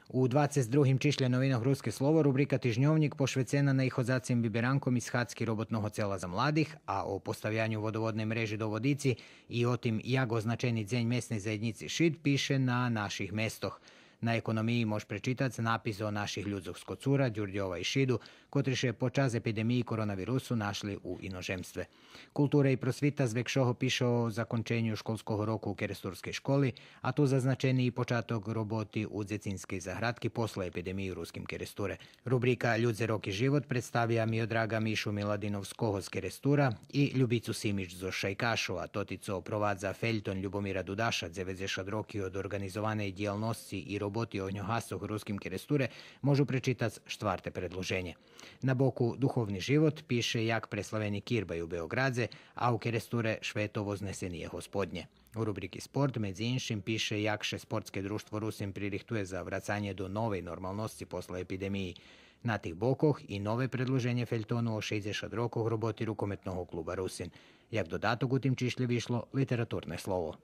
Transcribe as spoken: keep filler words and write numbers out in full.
У двацец другим чишлє новинох Руске слово рубрика Тижньовнїк пошвецена наиходзацим виберанком из Схадзки роботного цела за младих, а о поставяню водоводней мрежи до Водици и о тим як означени Дзень месней заєднїци Шид пише на Наших местох. На Економиї мож пречитац напис о наших людзох з Коцура, Дюрдьова и Шиду, котри ше под час епидемиї коронавирусу нашли у иножемстве. Култура и просвита з векшого пише о законченю школского року у керестурскей школи, а ту зазначени и початок роботи у дзецинскей заградки после епидемиї у Руским Керестуре. Рубрика Людзе, роки, живот представя Миодрага Мишу Миладиновского з Керестура и Любицу Симич зоз Шайкашу, а тоти цо провадза фельтон Любомира Дудаша, дзеведзешат роки од орґанизованей дїялносци и роботи огньогасцох у Руским Керестуре, можу пречитац штварте предлуженє. На боку Духовни живот пише як преславени Кирбай у Беоґрадзе, а у Керестуре Швето вознесениє Господнє. У рубрики Спорт, медзи иншим, пише як ше Спортске дружтво Русин пририхтує за врацанє до новей нормалносци после епидемиї. На тих бокох и нове предлуженє фельтону о шейдзешат рокох роботи Рукометного клуба Русин. Як додаток у тим чишлє вишло Литературне слово.